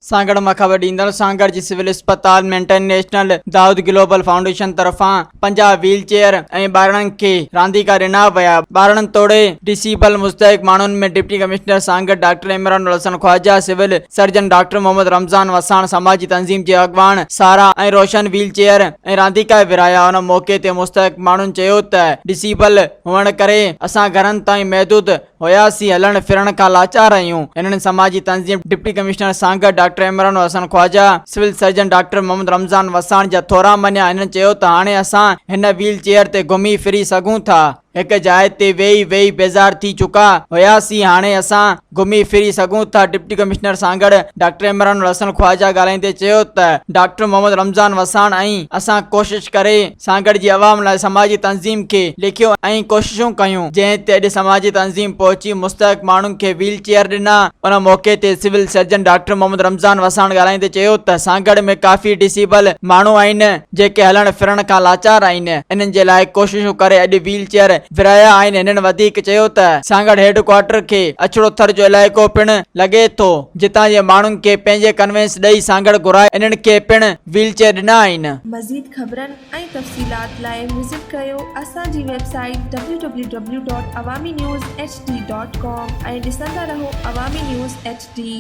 سانگهڙ مان خبر ڏيندڙ سانگهڙ جي سول اسپتال ۾ انٽرنيشنل دائود گلوبل فائونڊيشن طرفان 50 ويل چيئر ۽ ٻارڙن کي رانديڪا ڏنا ويا. ٻارڙن توڙي ڊسيبل مستحق ماڻهن ۾ deputy commissioner Sanghar doctor Imran Ul Hassan Khawaja, civil surgeon doctor Muhammad Ramzan Wassan, سماجي تنظيم جي اڳواڻ سارا ۽ روشن ويل چيئر ۽ رانديڪا ورهايا. ان موقعي تي مستحق ماڻهن چيو ته ڊسيبل هئڻ ڪري اسان گهرن تائين محدود هياسين هلڻ ڦرڻ کان لاچار آهيون. هنن سماجي تنظيم deputy commissioner Sanghar doctor Imran Hassan Khawaja, civil surgeon doctor Muhammad Ramzan Wassan جا ٿورا مڃيا. هنن چيو ته هاڻي اسان هن ويل چيئر تي گهمي ڦري سگهون ٿا. هڪ جاء تي ويهي ويهي بيزار ٿي چڪا هياسين هاڻي اسان گهمي ڦري سگهون ٿا. Deputy commissioner Sanghar doctor Imran Hassan Khawaja ڳالهائيندي چيو ته ڊاڪٽر محمد رمضان وساڻ ۽ اسان ڪوشش ڪري سانگهڙ جي عوام لاء سماجي تنظيم کي لکيو ۽ ڪوششون ڪيون جنهن تي اڄ سماجي تنظيم پهچي مستحق ماڻهن کي ويل چيئر ڏنا. ان موقعي تي civil surgeon doctor Muhammad Ramzan Wassan ڳالهائيندي چيو ته سانگهڙ ۾ ڪافي ڊسيبل ماڻهو آهن جيڪي هلڻ ڦرڻ کان لاچار آهن انهن جي لاء ڪوششون ڪري اڄ ويل چيئر ورهايا آهن هنن وڌيڪ چيو ته سانگهڙ هيڊ ڪوارٽر کي اڇڙو ٿر جو علائقو پڻ لڳي ٿو جتان جي ماڻهن کي پنهنجي ڪنوينس ڏئي سانگهڙ گهرائي انهن کي پڻ ويل چيئر ڏنا آهن. مزيد خبرن ۽ تفصيلات لاء وزٽ ڪريو اسان جي website W W W dot Awami news H D dot com ۽ ڏسندا رهو عوامي نيوز ايڇ ڊي.